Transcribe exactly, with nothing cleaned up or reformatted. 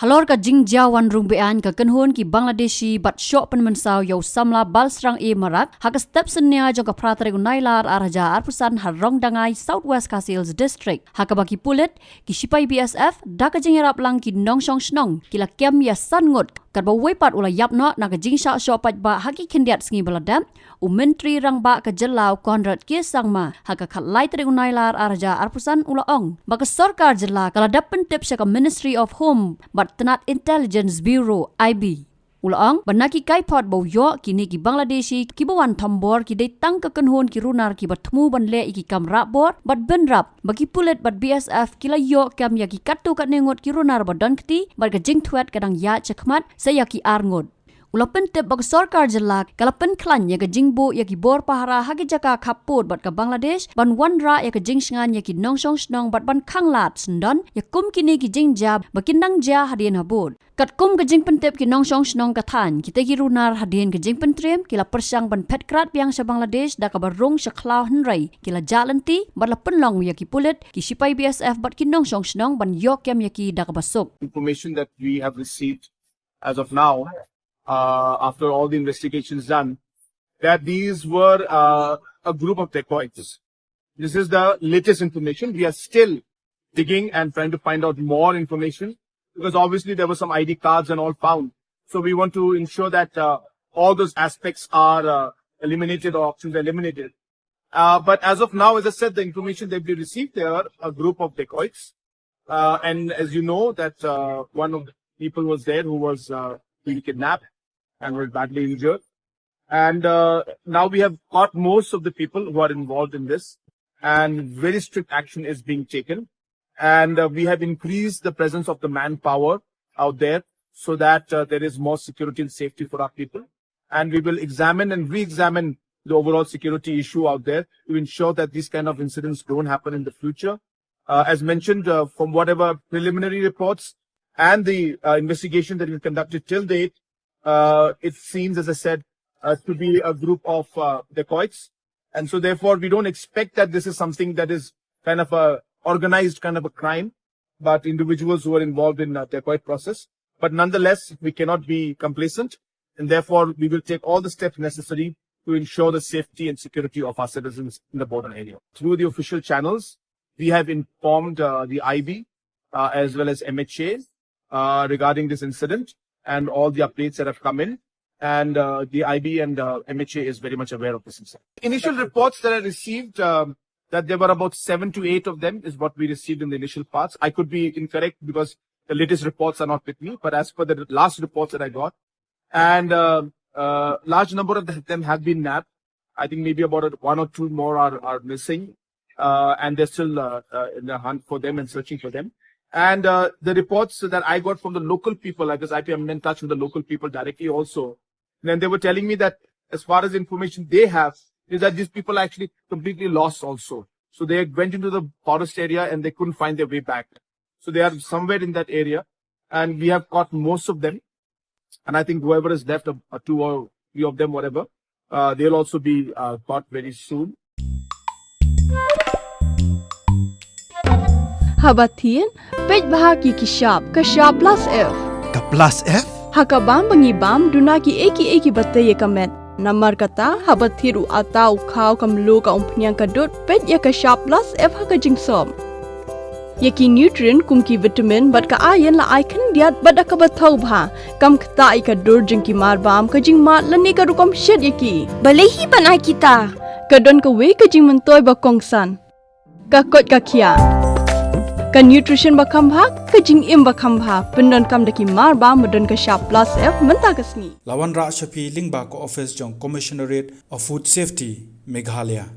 Halor ka jingjia wan rung beaiñ ka kynhun ki Bangladeshi bad shoh pynmynsaw ïa u samla Balsrang A Marak ha ka step synñia jong ka phra tarik u Nailar ar hajar arphew san ha Rongdangai, South West Khasi Hills District, ha kaba ki pulit, ki shipai B S F da ka jingïarap lang ki nongshong shnong ki la kem ïa san ngut, katba uwei pat u la ïap noh na ka jingshah shoh paidbah ha ki khyndiat sngi ba la dep. U Myntri Rangbah ka jylla u Conrad K Sangma ha ka khatlai tarik u Nailar ar hajar arphew san u la ong ba ka sorkar jylla ka la dep pyntip sha ka Ministry of Home bad tnat Intelligence Bureau, I B. U la ong ba na ki kaiphod ba u ïoh, kine ki Bangladeshi kiba wan thombor ki dei tang ka kynhun ki runar kiba thmu ban leh ïa ki kam rah bor bad bynrap, ba ki pulit bad B S F ki la ïoh kem ïa ki katto katne ngut ki runar ba don kti bad ka jingthwet ka dang ïaid shakhmat sa ïa ki ar ngut. U la pyntip ba ka sorkar jylla ka la pynkhlaiñ ïa ka jingbuh ïa ki bor pahara ha ki jaka khappud bad ka Bangladesh ban wanrah ïa ka jingshngaiñ ïa ki nongshong shnong bad ban khanglad syndon ïa kum kine ki jingjia ba kin nang jia hadien habud. Katkum ka jingpyntip ki nongshong shnong ka thaiñ, kita ki runar hadien ka jingpyntriem ki la pyrshang ban phet krad biang sha Bangladesh da kaba rung sha khlaw, hynrei ki la jah lynti bad la pynlong ïa ki pulit, ki shipai B S F bad ki nongshong shnong ban ïoh kem ïa ki da kaba suk. Information that we have received as of now, uh, after all the investigations done, that these were, uh, a group of dacoits. This is the latest information. We are still digging and trying to find out more information because obviously there were some I D cards and all found. So we want to ensure that, uh, all those aspects are, uh, eliminated or options eliminated. Uh, but as of now, as I said, the information that we received, they are a group of dacoits. Uh, and as you know, that, uh, one of the people was there who was, uh, being kidnapped and was badly injured. And, uh, now we have caught most of the people who are involved in this, and very strict action is being taken. And, uh, we have increased the presence of the manpower out there so that, uh, there is more security and safety for our people. And we will examine and re-examine the overall security issue out there to ensure that these kind of incidents don't happen in the future. Uh, as mentioned, uh, from whatever preliminary reports and the, uh, investigation that we've conducted till date, uh, it seems, as I said, uh, to be a group of, uh, dacoits. And so therefore, we don't expect that this is something that is kind of a organized kind of a crime, but individuals who are involved in a dacoit process. But nonetheless, we cannot be complacent, and therefore we will take all the steps necessary to ensure the safety and security of our citizens in the border area. Through the official channels, we have informed, uh, the I B, uh, as well as M H A, uh, regarding this incident and all the updates that have come in. And, uh, the I B and, uh, M H A is very much aware of this incident. Initial reports that I received, um, that there were about seven to eight of them is what we received in the initial parts. I could be incorrect because the latest reports are not with me, but as per the last reports that I got, and, uh, uh, large number of them have been nabbed. I think maybe about one or two more are, are missing, uh, and they're still, uh, uh, in the hunt for them and searching for them. And, uh, the reports that I got from the local people, like, 'cause I P, I'm in touch with the local people directly also. Then they were telling me that, as far as information they have, is that these people are actually completely lost also. So they went into the forest area and they couldn't find their way back. So they are somewhere in that area, and we have caught most of them. And I think whoever is left, uh, two or three of them, whatever, uh, they'll also be, uh, caught very soon. Haba thied, peit bha ki ki shap, ka shap plus F. Ka plus F? Ha ka bam ba ngi bam, duna ki ei ki ei kiba tei ïa ka met. Namar kata, haba thied u atta, u khaw, ka mluh, ka umphniang, ka dud, peit ïa ka shap plus F ha ka jingsop. Ïa ki nutrient kum ki vitamin bad ka iron la ai khyndiat bad da kaba thaw bha. Kam ktah ïa ka dur jong ki marbam, ka jingmad lane ka rukom shet ïa ki. Balei hi ban ai kita? Ka don kawei ka jingmyntoi ba kongsan. Ka koit ka khiah. Ka nutrition ba kham bha, ka jingim ba kham bha. Pyndonkam da ki marbam ba don ka shap plus F mynta ka sngi. La wanrah sha phi lyngba ka office jong Commissionerate of Food Safety, Meghalaya.